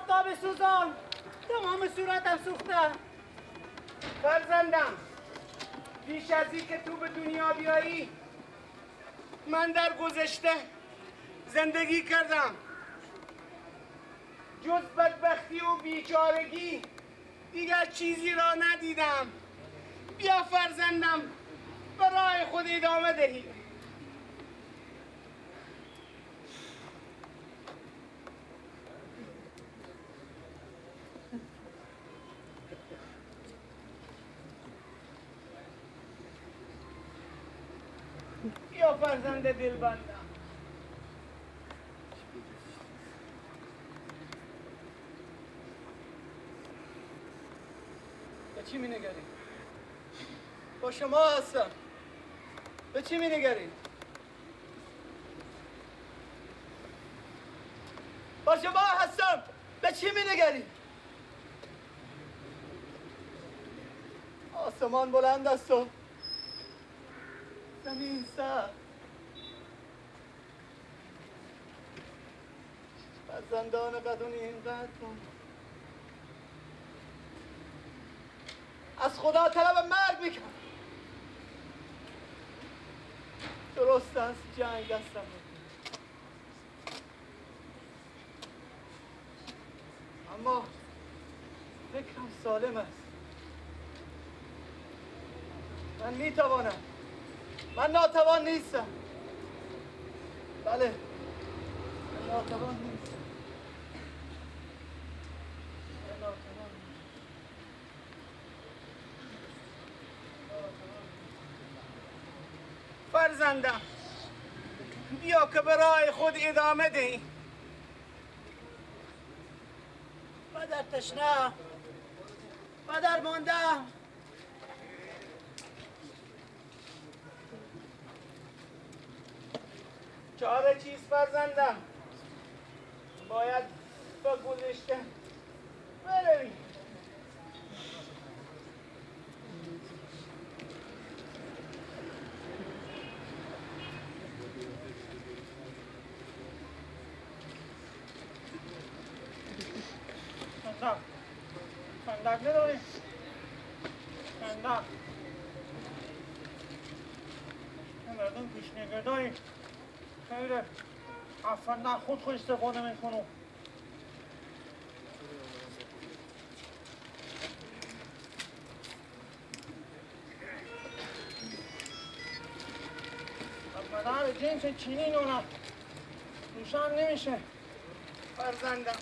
آفتاب سوزان تمام صورتم سوخته. فرزندم، پیش از این که تو به دنیا بیایی من در گذشته زندگی کردم. جز بدبختی و بیچارگی دیگر چیزی را ندیدم. بیا فرزندم، برای خود ادامه دهی. بیا فرزند دلبندم. به چی می نگری؟ با شما هستم. به چی می نگری؟ با شما هستم. به چی می نگری؟ آسمان بلند است و زمین سر. فرزندان قدونی اینقدر از خدا طلب مرگ میکنم. درست است جنگ دستم، اما فکرم سالم است. من میتوانم. من ناتوان نیستم. بله، من ناتوان نیستم. من ناتوان نیستم. فرزندم، بیا که برای خود ادامه دهی. پدر تشنه، پدر مانده. چاره چیز فرزندم؟ باید به گذشته بروی. فندق، فندق نداریم. فندق مردم پیش نگه خیره. از فندق خود استفاده میکنم. پدر جنس چینی نونم روشن نمیشه. فرزندم،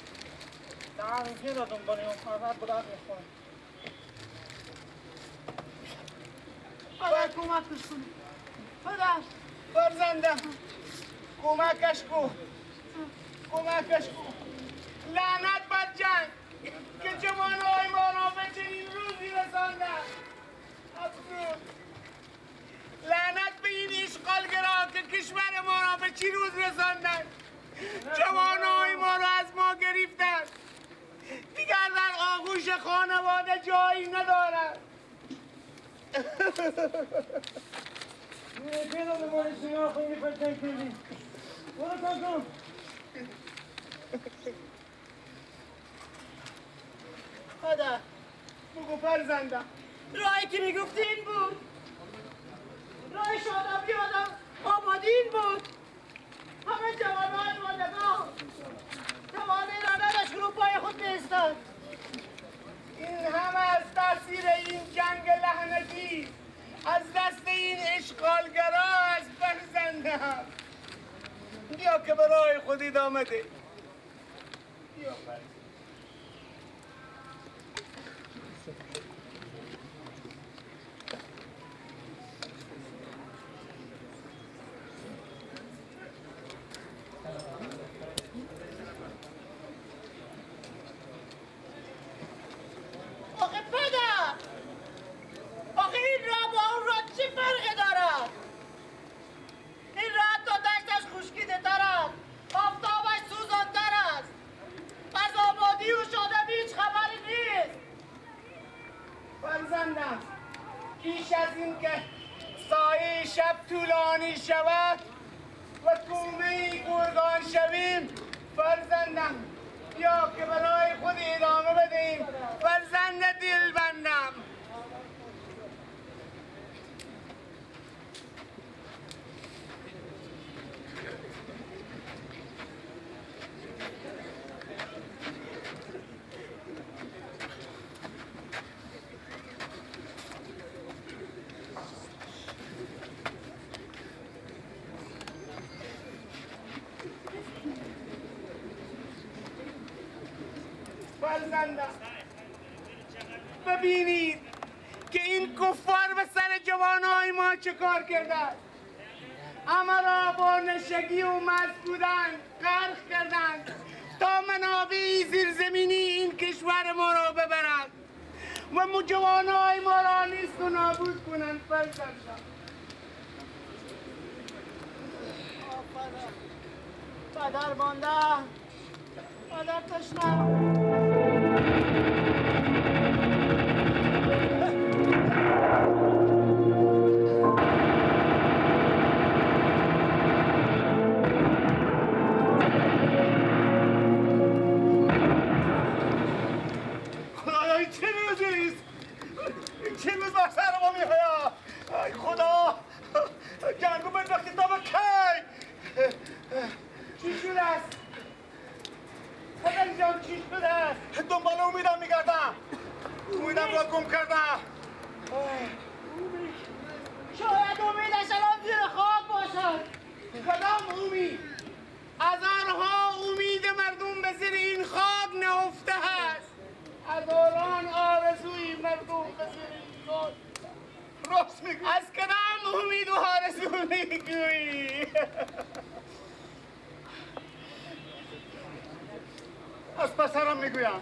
در میگه دادم بانی اون فقط بلند میخواه. پدر کمکش کنی. پدر. فرزندم، کمکش کو، کمکش کو. لعنت بر جنگ که جوانهای ما را به چنین روزی رساندند. افسوس، لعنت به این اشغالگران که کشور ما را به چی روز رساندند. جوانهای ما را از ما گرفتند. دیگر در آغوش خانواده جایی ندارند. پدر، بگو فرزندم. راهی که میگفتی این بود. راه شادابی آدم آبادی این بود. همه جوانهای ما نگاه توانه را نداشت که رو پای خود بایستد. این همه از تاثیر این جنگ لعنتی، از دست این اشغالگرا است فرزندم. بیا که برای خود ادامه ده. بیا فرزندم. آخه پدر، آخه این راه با اون راه چه فرقی دارد؟ این راه تا دشتش خشکیده تر است، آفتابش سوزانتر است. از آبادی و شادابی هیچ خبری نیست. فرزندم، پیش از این که سایه شب طولانی شود و تومه گرگان شویم، فرزندم بیا که برای خود ادامه بدهیم. فرزند دل بندم. ببینید که این کفار به سر جوانهای ما چه کار کردند. همه را با نشگی و مست بودن غرق کردند تا منابع زیرزمینی این کشور ما را ببرند و جوانهای ما را نیست و نابود کنند. فرزندم پدر مانده، پدر تشنه. چه روز بر سر ما می‌آید؟ ای خدا، جنگو بنداختی تا به کی؟ چی شده است؟ پدر جان چی شده است؟ دنبال امیدم می‌گردم. امیدم را گم کردم. شاید امیدش الان زیر خاک باشد. کدام امید؟ هزارها امید مردم به زیر این خاک نهفته است. هزاران آرزوی مردم به زیر این خاک. راست میگویی. از کدام امید و آرزو میگویی؟ از پسرم میگویم.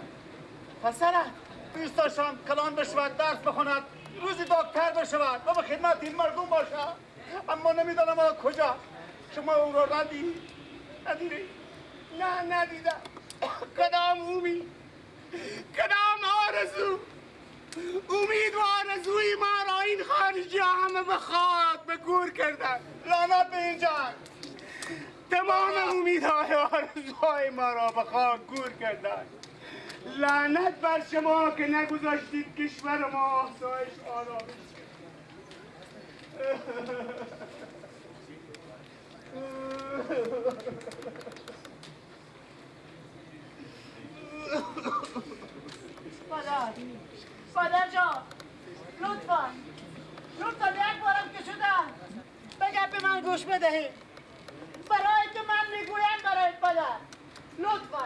پسرت؟ دوست داشتم کلان بشود، درس بخواند، روزی دکتر بشود و به خدمت این مردم باشد، اما نمیدانم آن کجا. شما او را ندیدی؟ ندیدی؟ نه ندیدم. کدام امید؟ کدام آرزو؟ امید و آرزوی ما را این خارجی ها همه به خاک به گور کردن. لعنت به این جنگ. تمام امیدهای آرزوهای ما را به خاک گور کردن. لعنت بر شما که نگذاشتید کشور ما آسایش آرامش. پدر، پدر جان، لطفا لطفا یک بارم که شده به گپ من گوش بدهید. برای که من میگویم برای پدر، لطفا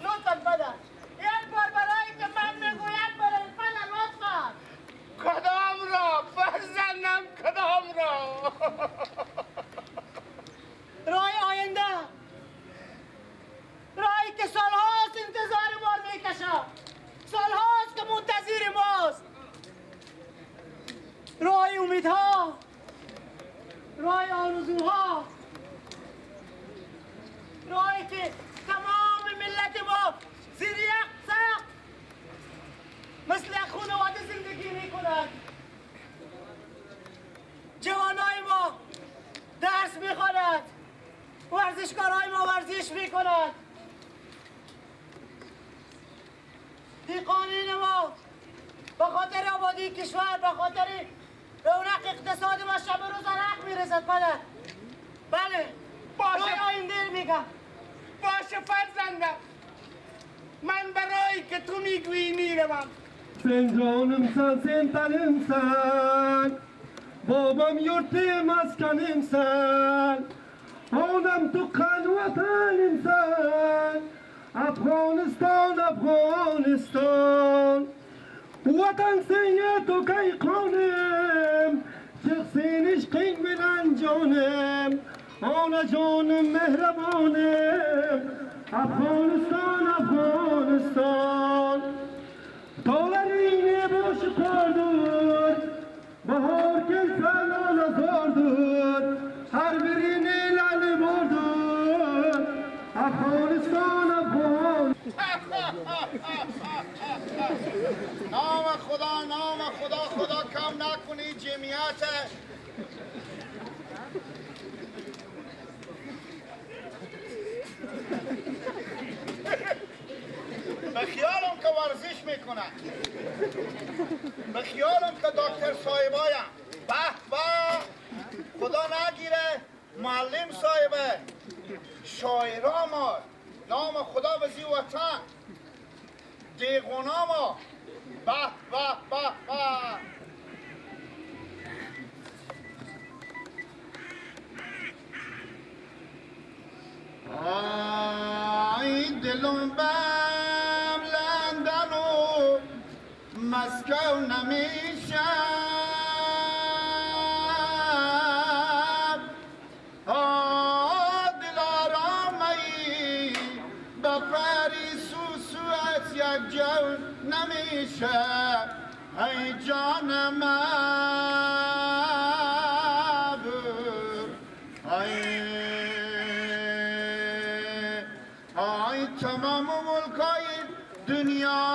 لطفا پدر، یک بار برای که من میگویم برای پدر، لطفا. کدام را فرزندم؟ کدام را؟ راه آینده، راهی که سالهاست انتظار ما میکشد، سالهاست که منتظر ماست. راه امیدها، راه آرزوها، راهی که تمام ملت ما زیر یک سقف مثل یک خانواده زندگی میکنند. جوانای ما درس میخوانند، ورزشکارهای ما ورزش میکنند، دیقانین ما به خاطر آبادی کشور، به خاطر رونق اقتصاد ما شب و روز عرق میرسد. پدر، بله باشه، آینده میگم. باشه فرزندم، من برای که تو میگویی میروم. Sen canımsan, sen tenimsen, babam yurtum askanımsan, onam tuqqan vatanimsan, Afg'oniston, Afg'oniston. Vatan senga to'kay qonim, chiqsin ishqing bilan jonim, onajonim mehribonim, Afg'oniston, Afg'oniston. Tog'laringni boshi qordir, bahor kelsa lolazordir, har birini lali bordir, Afg'oniston, Afg'oniston. نام خدا، نام خدا، خدا کم نکنی جمعیت. خیالم که ورزش میکنه، به خیالم که دکتر صاحبایم. به به، خدا نگیره معلم صاحبه، شاعرا ما، نام خدا به زی وطن، دیغونا ما. به به به به. آی دلم بم لندن و مسکو نمیشم، آه دلارامایی به پاریس و سوئد یک جو نمیشه. ای جان من، ای تمام ملکای دنیا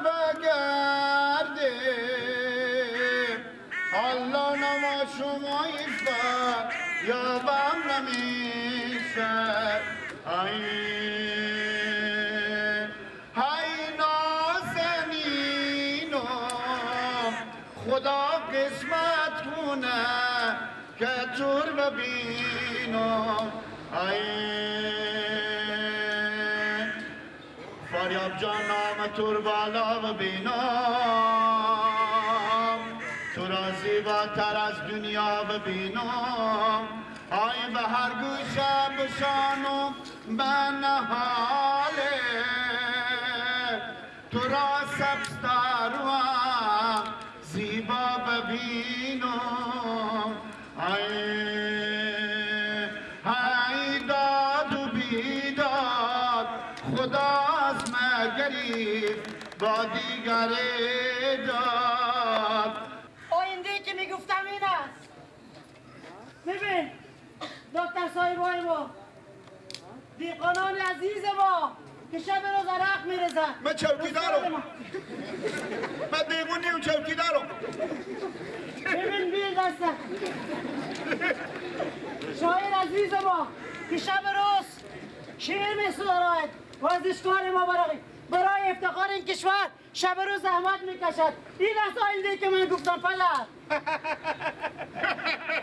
بگرده، الله نما شما ایستاد یابم نمیشه. ای نازنینم، خدا قسمت کنه که تور ببینم. ای فریاب جان نام تور بالا ببینم، تو را زیباتر از دنیا ببینم. آی به هر گوشه بشانم به نهاله، تو را سبزتر زیبا ببینم. ای داد و بیداد، خدا از من گریف با دیگر داد. آینده که میگفتم این است. ببین دکتر صاحبای ما، دیقانان عزیز ما که شب روز عرق میرزن. من چوکی دارم، من دیوونی و چوکی دارم. ببین بیر دسته شاعر عزیز ما که شب روز شعر میسراید، ورزشکار ما برای افتخار این کشور شب روز زحمت میکشد. این است آینده که من گفتم پدر.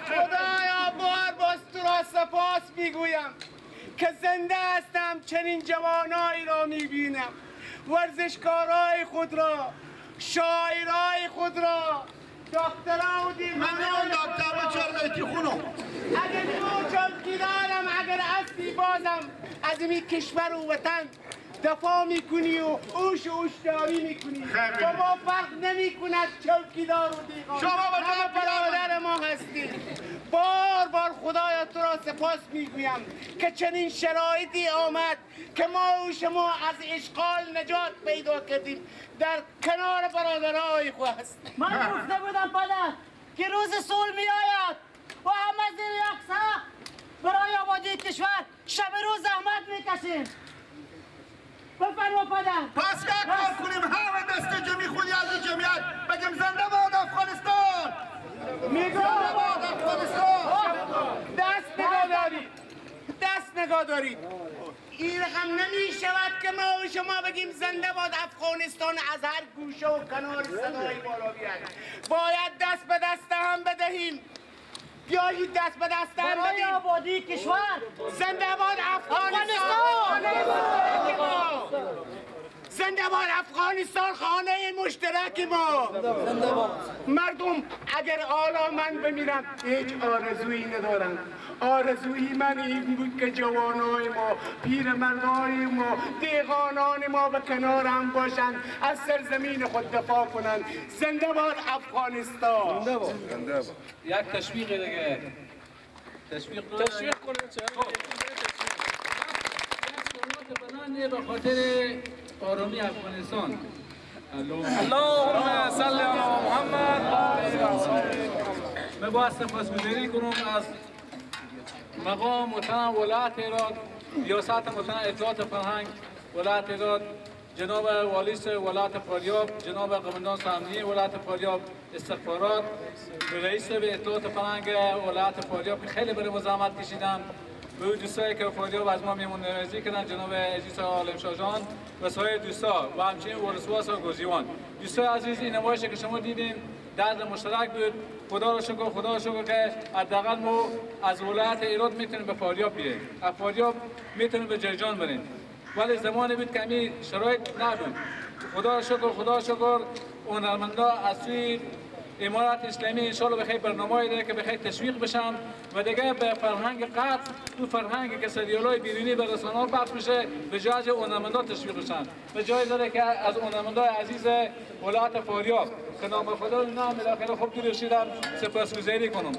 خدایا بار باز تو را سپاس میگویم که زنده هستم، چنین جوانایی را میبینم، ورزشکارای خود را، شاعرای خود را، دکترها و دیگران. من اون دکتر بچه خونم. اگر تو چوکی دارم، اگر هستی بازم از این کشور و وطن دفاع میکنی و اوش و اوشداری میکنی. با ما فرق نمیکند چوکیدار و دیگران، شما برادر ما هستی. بار بار خدایا تو را سپاس میگویم که چنین شرایطی آمد که ما و شما از اشغال نجات پیدا کردیم، در کنار برادرای خود هستیم. من گفته بودم پدر که روز صلح میآید و همه زیر یک سقف برای آبادی کشور شب روز زحمت میکشیم. بفرما پدر. پس یک کار کنیم، همه دست جمعی خودی از این جمعیت بگیم زنده باد افغانستان، زنده باد افغانستان. دست نگاه دارید، دست نگاه دارید. این رقم نمی شود که ما و شما بگیم زنده باد افغانستان از هر گوشه و کنار صدای بالا بیاد. باید دست به دست هم بدهیم. بیایید دست به دست هم بدیم برای آبادی کشور. زنده باد افغانستان، زنده باد افغانستان، خانه مشترک ما. مردم اگر حالا من بمیرم هیچ آرزویی ندارم. آرزوی من این بود که جوانای ما، پیرمردای ما، دیقانان ما به کنار هم باشند، از سرزمین خود دفاع کنند. زنده باد افغانستان. زنده باد. زنده باد. یک تشویق دیگه. تشویق تشویق کنه. به خاطر آرامی افغانستان. اللهم صل علی محمد و آل محمد. من باید سپاسگزاری کنم از مقام محترم ولایت هرات، ریاست محترم اطلاعات فرهنگ ولایت هرات، جناب والی ولایت فاریاب، جناب قماندان امنیه ولایت فاریاب، استخبارات، رئیس به اطلاعات فرهنگ ولایت فاریاب که خیلی برای ما زحمت کشیدن به او دوستایی که فاریاب از ما میمون نوازی کردن، جناب عزیز عالم شاه جان و سایر دوستا و همچنین ولسواس و گزیوان. دوستای عزیز، این نمایشی که شما دیدین درد مشترک بود. خدا رو شکر، خدا رو شکر که حداقل ما از ولایت ایراد میتونیم به فاریاب بیاییم، از فاریاب میتونیم به جرجان بریم، ولی زمانی بود که همین شرایط نبود. خدا رو شکر، خدا رو شکر هنرمندا از سوی امارت اسلامی انشالله بخیر برنامه‌ای داره که بخیر تشویق بشن و دیگه به فرهنگ قتل، تو فرهنگی که سریال‌های بیرونی به رسانه‌ها پخش میشه، به جای از هنرمندا تشویق بشن. به جای داره که از هنرمندای عزیز ولایت فاریاب که نام خدا نه بالاخره خوب دور رسیدم سپاسگزاری کنم.